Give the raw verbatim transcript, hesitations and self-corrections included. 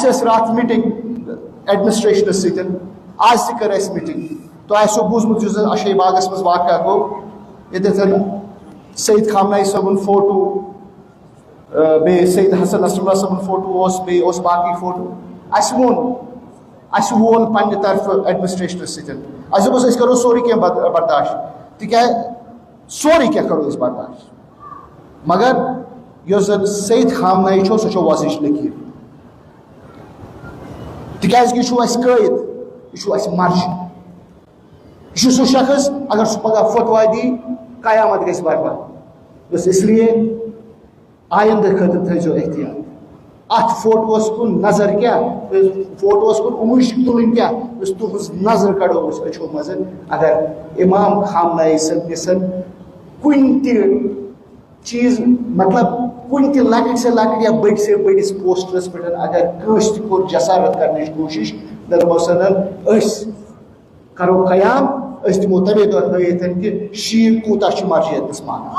اَسہِ ٲس راتھ میٖٹِنٛگ ایڈمِنِسٹریشنَس سۭتۍ، آز تہِ کٔر اَسہِ میٖٹِنٛگ۔ تۄہہِ آسیو بوٗزمُت یُس زَن اَشے باغَس منٛز واقعہ گوٚو، ییٚتٮ۪تھ سید خامنائی صٲبُن فوٹو، آ، بیٚیہِ سید حسن نصراللہ صٲبُن فوٹو اوس، بیٚیہِ اوس باقٕے فوٹو۔ اَسہِ ووٚن، اَسہِ وول پنٛنہِ طرفہٕ ایڈمِنِسٹریشنَس سۭتۍ، اَسہِ دوٚپُس أسۍ کَرو سورُے کینٛہہ بد-، برداشت، تِکیٛازِ سورُے کینٛہہ کَرو أسۍ برداشت، مگر یۄس زَن سید خامنائی چھو، سۄ چھو وۄزٕج لٔکیٖر۔ تِکیٛازِ کہِ یہِ چھُ اَسہِ قٲیِد، یہِ چھُ اَسہِ مرجع۔ یہِ چھُ سُہ شخص، اگر سُہ پگاہ فتویٰ دی، قیامت گژھِ برپا۔ بس اس لیے آیندٕ خٲطرٕ تھٲیزیو احتیاط۔ اَتھ فوٹوَس کُن نظر کیٛاہ؟ فوٹوَس کُن اوٚنٛگُج تُلٕنۍ کیٛاہ؟ یُس تُہٕنٛز نظر کَڑو أسۍ أچھو منٛزٕ، اگر امام خامنائی سٕنٛدِس کُنہِ تہِ چیٖز، مطلب، کُنہِ تہِ لۄکٕٹۍ سے لۄکٕٹۍ یا بٔڑۍ سے بٔڑِس پوسٹرَس پٮ۪ٹھ اگر کٲنٛسہِ تہِ کوٚر جسارت کَرنٕچ کوٗشِش، مےٚ دوٚپمَس، أسۍ کَرو قیام، أسۍ دِمو تَمے دۄہ ہٲیِتھ کہِ شیٖن کوٗتاہ چھُ مرجعیتَس مانان۔